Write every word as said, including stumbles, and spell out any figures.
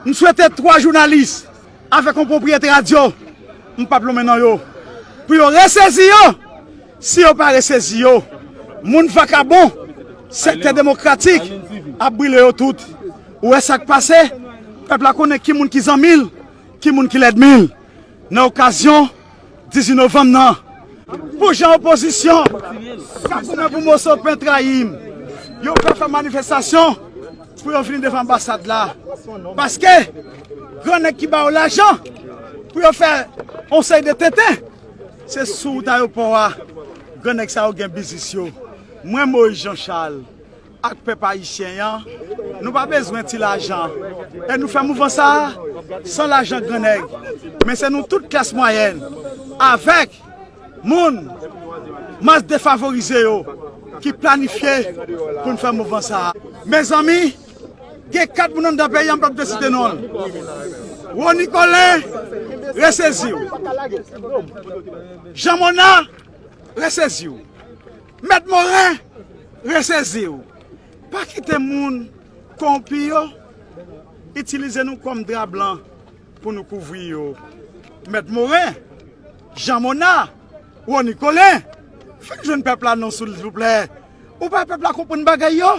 M swete twa jounalis avèk yon pwopriyetè radyo, m p ap lonmen non yo, pou yo resezi yo. Si yo pa resezi yo, moun vakabon sektè demokratik ap brile yo tout. Ou wè sa k pase? Pèp la konnen ki moun ki zanmi l, ki moun ki lènmi l. Nan okazyon dizuit novanm nan, pou jan opozisyon k ap goumen pou moso pen trayi m, yo pè fè manifestasyon pou yo vini devan anbasad la. Paske grannèg ki ba yo lajan pou yo fè yon seri de tenten, se sou wout ayewopò a grannèg sa yo gen biznis yo. Mwen, Moïse Jean Charles, ak pèp ayisyen an, nou pa bezwen ti lajan. E nou fè mouvman sa a san lajan grannèg. Men se nou tout klas mwayèn, avèk moun mas defavorize yo, ki planifye pou n fè mouvman sa a. Mezanmi, gen kat moun anndan peyi a, m p ap vle site non l. Rony Colin, resezi w. Jean Mona, resezi w. Mèt Morin, resezi w. Pa kite moun kowonpi yo itilize nou kòm dra blan pou nou kouvri yo. Mèt Morin, Jean Mona, Rony Colin, fè n jwenn pèp la non, silvouplè. Ou pa pèp la konprann bagay yo?